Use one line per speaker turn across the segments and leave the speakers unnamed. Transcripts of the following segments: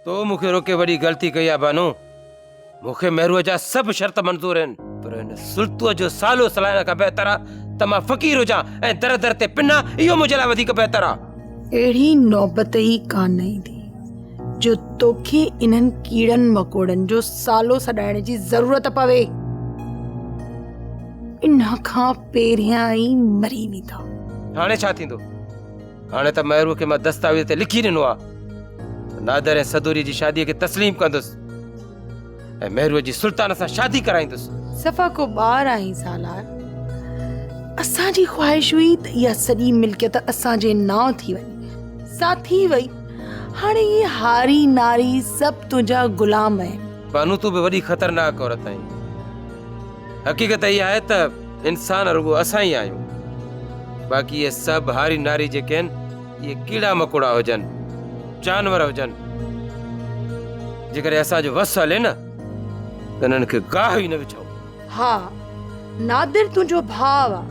تو مون کي روڪي وڏي غلطي ڪئي آ بانو. مون کي مهروء جا سڀ شرط منظور آهن، پر هن سلطوء جو سالو سلائڻ کان بهتر آ ته مان فقير هجان ۽ در در تي پنان، اهو منهنجي لاء وڌيڪ بهتر آ.
اهڙي نوبت ئي ڪانه ايندي جو توکي انهن ڪيڙن مڪوڙن جو سالو سڏائڻ جي ضرورت پوي. ان کان پهريان ئي مري ويندا.
هاڻي ڇا ٿيندو؟ هاڻي ته مهروء کي مان دستاويز تي لکي ڏنو آ ته نادر ۽ صدوريء جي شاديء کي تسليم ڪندس ۽ مهروء جي سلطان سان شادي ڪرائيندس.
صفا ڪو ٻار آهين سالار. اسان جي خواهش هئي ته اها سڄي ملڪيت اسان جي نانء ٿي وڃي، سا ٿي وئي. هاڻي اهي هاري ناري سڀ تنهنجا غلام آهن.
بانو تون به وڏي خطرناڪ عورت آهين. حقيقت اها آهي ته انسان رڳو اسان ئي آهيون. باقي اهي سڀ هاري ناري جيڪي آهن اهي ڪيڙا مڪوڙا هجن، جانور هجن. جيڪڏهن اسان جو وس هلي نه ته انهن کي گاهه ئي نه وجهون.
ها نادر تنهنجو ڀاء آ.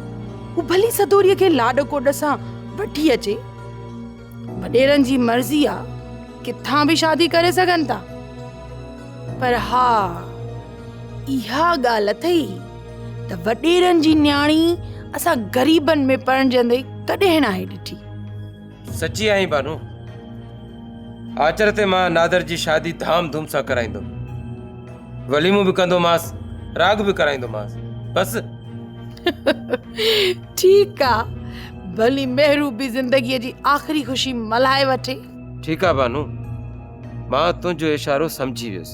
هو ڀلي سدوريء کي لاڏ ڪوڏ سان وٺي اچي. وڏيرن جي مرضي آ ڪٿان به شادي ڪري سگهن ٿا. پر ها اها ڳالهه اٿئي ته وڏيرن جي نياڻي اسان غريبن ۾ پرڻجندي ڪڏهن ناهي ڏٺي.
سچي آهين بانو. آچر تي مان نادر جي شادي ڌام ڌوم سان ڪرائيندم. وليمو به ڪندومانس، راڳ به ڪرائيندومانس. بس.
ٺيڪ آ. ڀلي مهرو به زندگيء جي آخري خوشي ملهائي وٺي.
ٺيڪ آ بانو. مان تنهنجو اشارو سمجهي ويس.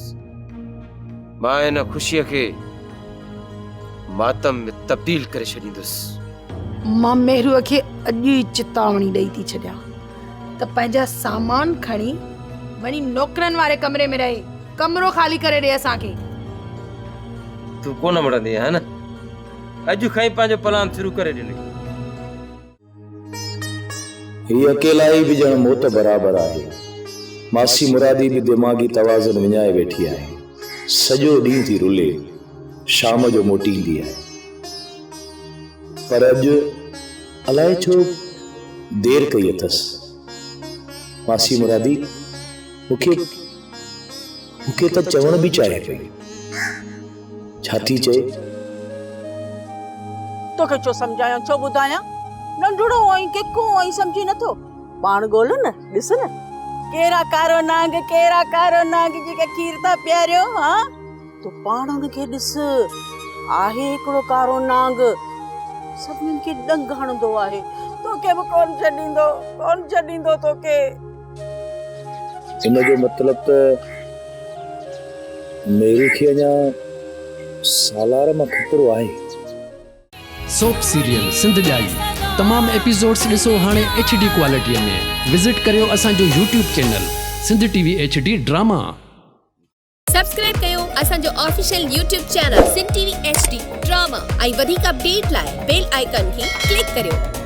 مان ان خوشيء کي ماتم ۾ تبديل ڪري ڇڏيندس.
مان مهروء کي اڄ ئي چتاوڻي ڏئي ٿي ڇڏيان ته پنهنجا سامان کڻي وڃي نوڪرن واري ڪمري ۾ رهي. ڪمرو خالي ڪري ڏي اسان کي.
تون ڪونه مڙندين ها نه؟ اڄ کان ئي پنهنجو پلان شروع ڪري ڏنئي.
هي اڪيلائي به ڄڻ موت برابر آهي. ماسي مرادي به دماغي توازن وڃائي ويٺي آهي. سڄو ڏينهن ٿي رلي. شام جو موٽي ايندي آهي. پر اڄ الائي ڇو دير ڪئي اٿس. ماسي مرادي مون کي مون کي ته چوڻ به چاهي پئي. ڇا ٿي چئي؟
توکي ڇو سمجهايان، ڇو ٻڌايان؟ ننڍڙو آهين، ڪڪو آهين، سمجهين نٿو. پاڻ ڳول نه، ڏس نه. ڪير آ ڪارو نانگ، ڪير آ ڪارو نانگ، جيڪي کير ٿا پياريو، ها؟ تون پاڻ ان کي ڏس، آهي هڪڙو ڪارو نانگ، سڀنين کي ڏنگ هڻندو آهي، توکي به ڪونه ڇڏيندو، ڪونه ڇڏيندو توکي.
ان جو مطلب ته ميرو کي اڃا سالار مان خطرو آهي.
سوپ سيريل سنڌ ڄائي تمام ايپيسوڊس ڏسو هاڻي ايڇ ڊي ڪوالٽي ۾ وزٽ ڪريو اسان جو YouTube channel Sindh T V H D drama.
Subscribe ڪيو اسان جو official YouTube channel Sindh T V H D drama ۽ وڌيڪ اپڊيٽ لاء بيل آئيڪان کي ڪلڪ ڪريو.